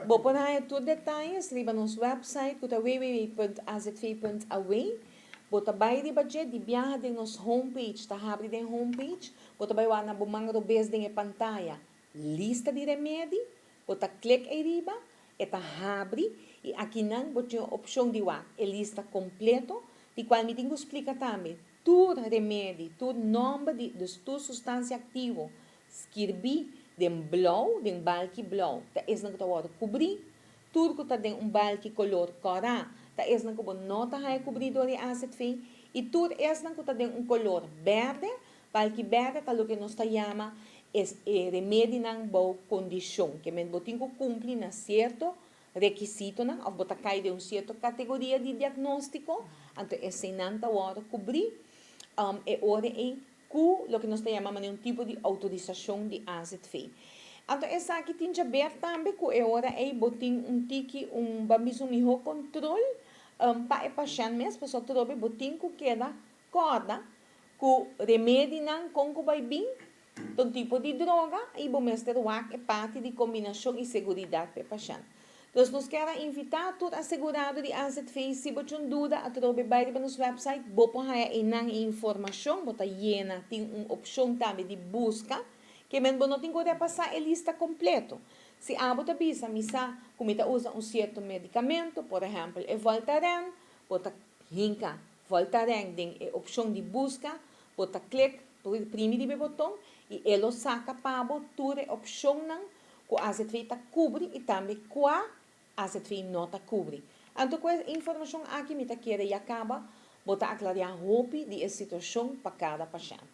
Bo por haña tur detaye riba nos website ku ta www.azv.aw. Bo ta bai riba dje di biaha den nos homepage, ta habri den homepage, bo ta bai wak na bo man robes den e pantaya lista di remedi, bo ta klik ei riba, e ta habri i akinan bo tin opshon di wak e lista kompleto, di kual mi tin ku splika tambe tur remedi, tur nòmber di, dus tur sustansia aktivo skirbí den blou, den balki blou, ta esnan ku ta wòrdu kubrí, tur ku ta den un balki kolor kòrá, ta esnan ku bo no ta haña kubrí dor di AZV, i tur esnan ku ta den un kolor bèrdè, balki bèrdè ta loke nos ta yama es e remedinan bou kondishon, ke men bo tin ku kumpli na sierto rekisitonan òf bo ta kai den un sierto kategoria di diagnóstiko, anto eseinan ta wòrdu kubrí e ora ei ku loke nos ta yama manera un tipo di outorisashon di AZV. Anto esaki tin haber tambe ku e ora ei bo tin un tiki un ban bisa un mihó kontrol pa e pashènt mes, pasobra trobe bo tin ku keda kòrda ku remedinan kon ku bai bin ta un tipo di droga i bo mester wak e parti di kombinashon i seguridat pa e pashènt. Dus nos kier a invitá tur asegurado di AZV, si bo tin duda atrobe bai riba nos website, bo por haña einan e informashon, bo ta yena, tin un opshon tambe di buska, ke men bo no tin ku repasá e lista kompleto. Si abo ta bisa mi sa ku mi ta usa un sierto medikamento, por ehèmpel e Voltaren, bo ta hinka Voltaren den e opshon di buska, bo ta klik, primi riba e boton i e lo saka pa bo tur e opshonnan ku AZV ta kubri i tambe kua AZV no ta kubri. Anto ku e informashon aki mi ta kere ya kaba bo ta aklariá hopi di e situashon pa kada pashènt.